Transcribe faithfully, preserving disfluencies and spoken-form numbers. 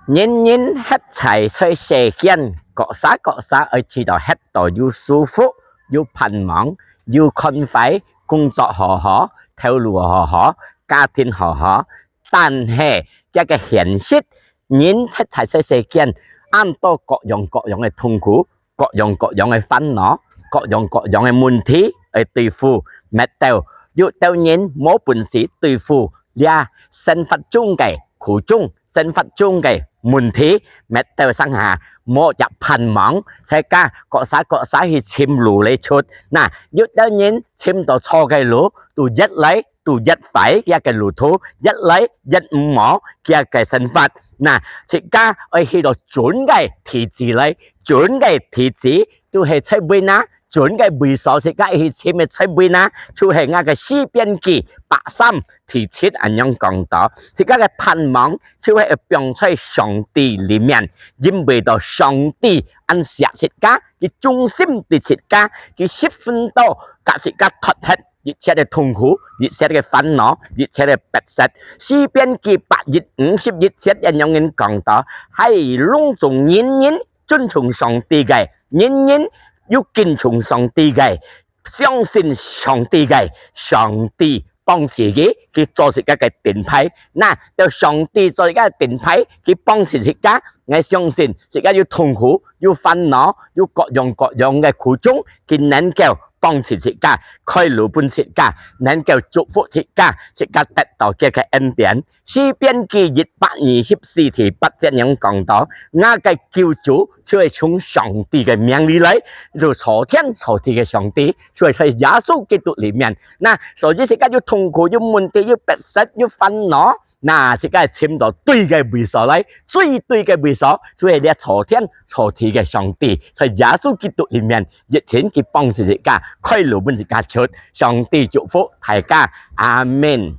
人人歇在在世間，各儕各儕愛知道歇到有舒服，有盼望，有歡快，工作好好，頭路好好，家庭好好。但係，這个現實，人歇在在世間，恁多各樣各樣个痛苦，各樣各樣个煩惱，各樣各樣个問題愛對付，搣到有兜人無本事對付這生活中个苦衷，生活中个問題，搣到成下無一盼望，自家各儕各儕去尋路來出。那，有兜人尋到錯个路，都越來都越壞，這个路途越來越毋好，這个生活。那，自家愛去到準个地址來，準个地址都係在位哪，準个位所自家愛去尋个在位哪，就係𠊎个詩篇記百三第七恁樣講到，自家个盼望就係愛放在上帝裡面，因為到上帝恁惜自家，佢忠心對自家，佢十分到甲自家脫忒 一切个痛苦，一切个煩惱，一切个逼塞。詩篇記百一五十一節恁樣講到，係攏總人人尊崇上帝个，人人有敬崇上帝个，相信上帝个，上帝幫助佢，佢做自家个盾牌。那，到上帝做自家个盾牌，佢幫助自家，𠊎相信自家有痛苦，有煩惱，有各樣各樣个苦衷，佢能夠 幫助自家，開路分自家，能夠祝福自家，自家得到佢个恩典。詩篇記一百二十四第八節恁樣講到，𠊎个救主就係從上帝个名裡來，就造天造地个上帝，就係在耶穌基督裡面。那，所以自家有痛苦，有問題，有逼塞，有煩惱， 那，自家尋到對个位所來，最對个位所，就係這造天造地个上帝，在耶穌基督裡面，一定佢幫助自家，開路分自家出。上帝祝福大家，阿們。